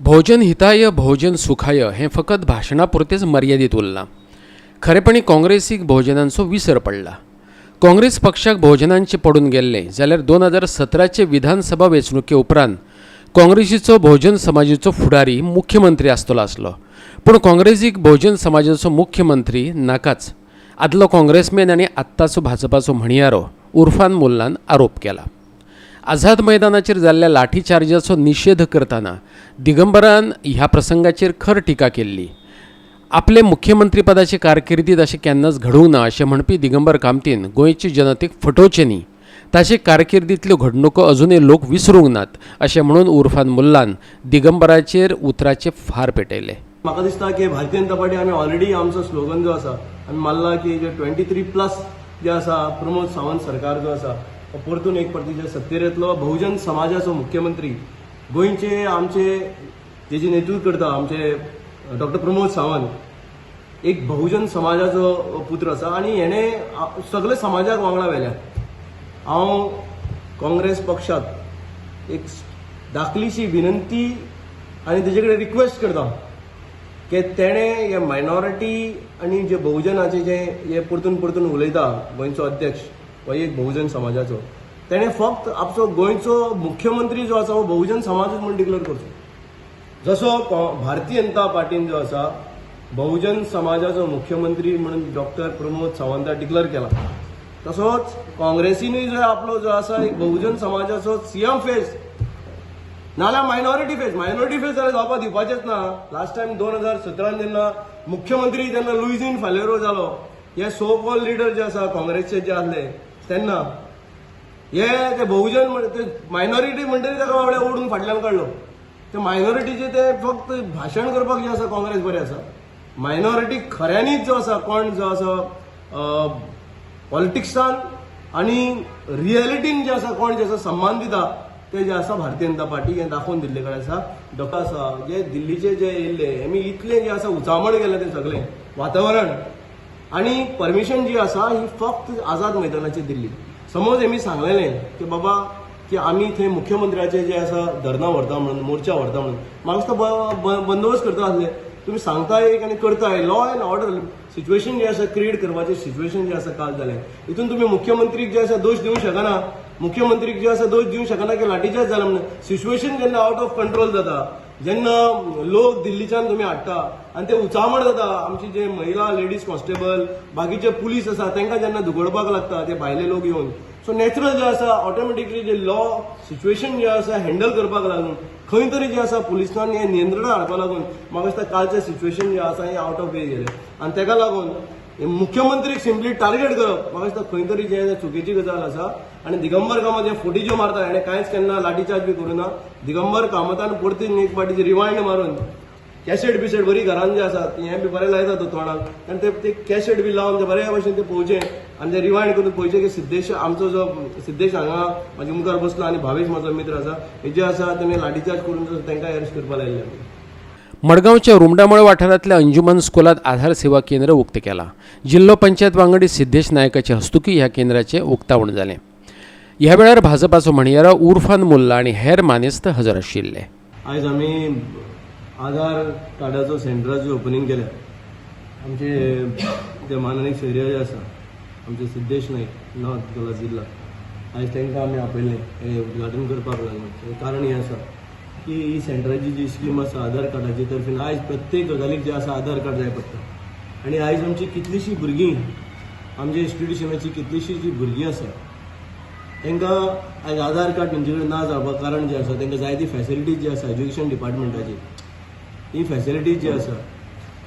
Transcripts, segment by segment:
भोवजन हिताय भोवजन सुखाय हें फकत भाशणा पुरतेंच मर्यादीत उरलां. खरेपणी काँग्रेसीक भोवजनांचो विसर पडला. काँग्रेस पक्षाक भोवजनांचें पडून गेल्लें जाल्यार 2017चे विधानसभा वेंचणुके उपरांत काँग्रेसीचो भोवजन समाजाचो फुडारी मुख्यमंत्री आसतलो आसलो, पूण काँग्रेसीक भोवजन समाजाचो मुख्यमंत्री नाकाच. आदलो काँग्रेसमॅन आनी आत्ताचो भाजपाचो म्हणयारो उर्फान मुल्लान आरोप केला. आझाद मैदानाचेर जाल्ल्या लाठीचार्जाचो निशेध करतना दिगंबरान ह्या प्रसंगाचेर खर टिका केल्ली. आपले मुख्यमंत्रीपदाचे कारकिर्दीत अशें केन्नाच घडूंक ना अशें म्हणपी दिगंबर कामतीन गोंयचे जनतेक फटोवचें न्ही, ताचे कारकिर्दींतल्यो घडणुको अजुनूय लोक विसरूंक नात अशें म्हणून उर्फान मुल्लान दिगंबराचेर उतराचे फार पेटयले. म्हाका दिसता की भारतीय जनता पार्टी आमी ऑलरेडी आमचो स्लोगन जो आसा आमी मानला की जे 23+ जे आसा प्रमोद सावंत सरकार जो आसा हो परतून एक फावटी जे सत्तेर येतलो. बहुजन समाजाचो मुख्यमंत्री गोंयचे आमचे जेजे नेतृत्व करता आमचे डॉक्टर प्रमोद सावंत एक बहुजन समाजाचो पुत्र आसा आनी हेणे सगळे समाजाक वांगडा व्हेल्या. हांव काँग्रेस पक्षाक एक दाखलीशी विनंती आनी तेजे कडेन रिक्वेस्ट करता की तेणे हे मायनॉरिटी आनी जे बहुजनाचे जे हे परतून परतून उलयता गोंयचो अध्यक्ष हो एक बहुजन समाजाचो, तेणे फक्त आपलो गोंयचो मुख्यमंत्री जो आसा हो बहुजन समाजूच म्हूण डिक्लेअर करचो. जसो भारतीय जनता पार्टीन जो आसा बहुजन समाजाचो मुख्यमंत्री म्हणून डॉक्टर प्रमोद सावंता डिक्लेअर केला, तसोच काँग्रेसीनूय जो आपलो जो आसा एक बहुजन समाजाचो सीएम फेस नाल्यार मायनॉरिटी फेस, मायनॉरिटी फेस जाल्यार जावपाक दिवपाचेच ना. लास्ट टायम 2017 जेन्ना मुख्यमंत्री जेन्ना लुईझीन फालेरो जालो, हे सो कॉल लिडर जे आसा काँग्रेसचे जे आसले तेन्ना हे ते बहुजन ते मायनॉरिटी म्हणटकीर ताका बाबड्या ओडून फाटल्यान काडलो. ते मायनॉरिटीचे ते फक्त भाशण करपाक जे आसा काँग्रेस बरें आसा. मायनॉरिटी खऱ्यांनीच जो आसा कोण जो आसा पॉलिटिक्सान आनी रियलिटीन जे आसा कोण जे आसा सम्मान दिता ते जे आसा भारतीय जनता पार्टी हें दाखोवन दिल्ले कडेन आसा. डॉक्टर आसा जे दिल्लीचे जे येयल्ले हेमी इतलें जे आसा उचामळ गेलें तें सगळें वातावरण आनी परमिशन जी आसा ही फक्त आझाद मैदानाचेर दिल्ली. समज हेमी सांगलेलें की बाबा की आमी थंय मुख्यमंत्र्याचे जे आसा धरणां व्हरता म्हणून मोर्चा व्हरता म्हणून म्हाका दिसता बंदोबस्त करता आसले. तुमी सांगता एक आनी करता. लॉ एंड ऑर्डर सिच्युएशन जे आसा क्रिएट करपाचें सिच्युएशन जे आसा काल जालें, हितून तुमी मुख्यमंत्रीक जे आसा दोश दिवंक शकना. मुख्यमंत्रीक जे आसा दोश दिवंक शकना की लाठीचार्ज जाला म्हणून. सिच्युएशन जेन्ना आवट ऑफ कंट्रोल जाता, जेन्ना लोक दिल्लीच्यान तुमी हाडटा आनी ते उचामळ जाता, आमची जे महिला लेडीज कॉन्स्टेबल बाकीचे पुलीस आसा तांकां जेन्ना दुगडपाक लागता ते भायले लोक येवन, सो नॅचरल जे आसा ऑटोमॅटिकली जे लॉ सिच्युएशन जे आसा हँडल करपाक लागून खंय तरी जे आसा पुलिसान हें नियंत्रणां हाडपाक लागून म्हाका दिसता कालचें सिच्युएशन जें आसा हें आवट ऑफ वे गेलें. आनी तेका लागून मुख्यमंत्रीक सिंपली टार्गेट करप म्हाका दिसता खंय तरी जें चुकीची गजाल आसा. आनी दिगंबर कामत हे फोटी ज्यो मारता हेणें कांयच केन्ना लाठीचार्ज बी करूं ना. दिगंबर कामतान परतून एक फावटी रिवायंड मारून कॅसेट बिसेट बरी घरान जे आसा हें बी बरें लायता तो तोंडाक आनी ते कॅसेट बी लावन ते बऱ्या भशेन ते पळोवचें आनी ते रिवायंड करून पळोवचें की सिद्धेश आमचो जो सिद्धेश हांगा म्हाजे मुखार बसला आनी भावेश म्हाजो मित्र आसा, हे जे आसा तेणे लाठीचार्ज करून तांकां अरेस्ट करपाक लायिल्ले. मडगांवच्या रुमडामळ वाठारांतल्या अंजुमन स्कुलांत आधार सेवा केंद्र उक्तें केलां. जिल्लो पंचायत वांगडी सिद्धेश नायकाचे हस्तुकी ह्या केंद्राचें उक्तावण जालें. ह्या वेळार भाजपाचो म्हणयारो उर्फान मुल्ला आनी हेर मानेस्त हजर आशिल्ले. आयज आमी आधार कार्डाचो सेंटराचें ओपनींग केलें. आमचे जे माननीय सोयरे जे आसा आमचे सिद्धेश नायक नॉर्थ गोवा जिल्ला, आयज तांकां आमी आपयलें हें उद्घाटन करपाक लागून. कारण हें आसा की ही सेंटराची जी स्कीम आसा आधार कार्डाची तर्फेन आयज प्रत्येक गजालीक जे आसा आधार कार्ड जाय पडटा. आनी आयज आमची कितलीशीं भुरगीं आमच्या इन्स्टिट्युशनाची कितलीशीं जी भुरगीं आसा तांकां आयज आधार कार्ड तेंचे कडेन ना जावपाक कारण जें आसा तांकां जायती फॅसिलिटीज जी आसा एज्युकेशन डिपार्टमेंटाची ही फॅसिलिटीज जी आसा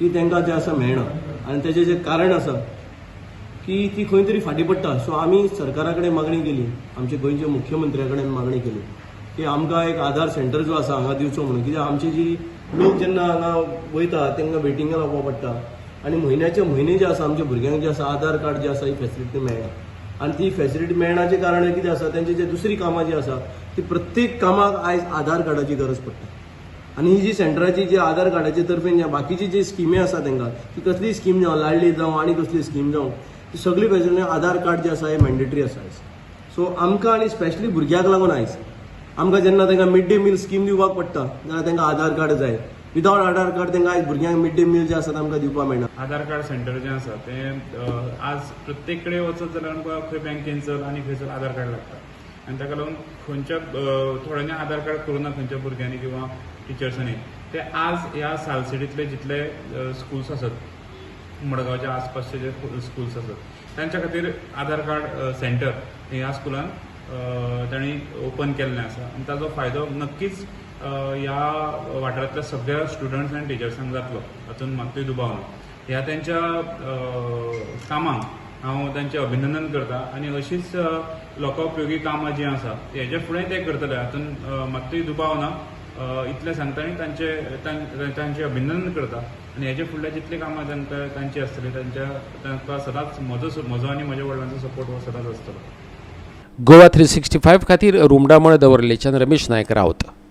ती तांकां जे आसा मेळना. आनी तेजें जें कारण आसा की ती खंय तरी फाटीं पडटा. सो आमी सरकारा कडेन मागणी केली, आमच्या गोंयच्या मुख्यमंत्र्या कडेन मागणी केली की आमकां एक आधार सेंटर जो आसा हांगा दिवचो म्हणून. कित्याक आमची जी लोक जेन्ना हांगा वयता तांकां वेटिंगाक रावपाक पडटा आनी म्हयन्याचे म्हयने जे आसा आमच्या भुरग्यांक जे आसा आधार कार्ड जे आसा ही फॅसिलिटी मेळना. आनी ती फॅसिलिटी मेळण्याचें कारण कितें आसा तेंची जे दुसरी कामां जी आसा ती प्रत्येक कामाक आयज आधार कार्डाची गरज पडटा. आनी ही जी सेंटराची जी आधार कार्डाचे तर्फेन ज्या बाकीची जी स्किमी आसा तांकां ती कसलीय स्कीम जावं, लाडली जावं आनी कसली स्कीम जावं, ती सगळी फॅसिलिटी आधार कार्ड जे आसा हे मॅन्डेटरी आसा आयज. सो आमकां आनी स्पेशली भुरग्यांक लागून आयज आमकां जेन्ना तांकां मिड डे मील स्कीम दिवपाक पडटा जाल्यार तांकां आधार कार्ड जाय. विदावट आधार कार्ड तांकां आयज भुरग्यांक मिड डे मील जें आसा आमकां दिवपाक मेळना. आधार कार्ड सेंटर जें आसा तें आज प्रत्येक कडेन वचत जाल्यार आमकां खंय बँकेन चल आनी खंय चल, आधार कार्ड लागता आनी ताका लागून खंयच्या थोड्यांनी आधार कार्ड करूं ना खंयच्या भुरग्यांनी किंवा टिचर्सांनी. ते आज ह्या सालसिटींतले जितले स्कुल्स आसात, मडगांवच्या आसपासचे जे स्कुल्स आसात, तांच्या खातीर आधार कार्ड सेंटर ह्या स्कुलान तांणी ओपन केल्लें आसा आनी ताजो फायदो नक्कीच ह्या वाठारांतल्या सगळ्या स्टुडंट्स आनी टिचर्सांक जातलो, हातूंत मात्तूय दुबाव ना. ह्या तेंच्या कामांक हांव तांचें अभिनंदन करता आनी अशीच लोकोपयोगी कामां जीं आसा हेजे फुडें ते करतले, हातूंत मात्तूय दुबाव ना. इतलें सांगता आनी तांचें अभिनंदन करता आनी हेजे फुडले जितलीं कामां तांकां तांची आसतली तांच्या तांकां सदांच म्हजो आनी म्हज्या वडिलांचो सपोर्ट हो सदांच आसतलो. गोवा 365 खातीर रुमडामळ दवर्लेच्यान रमेश नायक राऊत.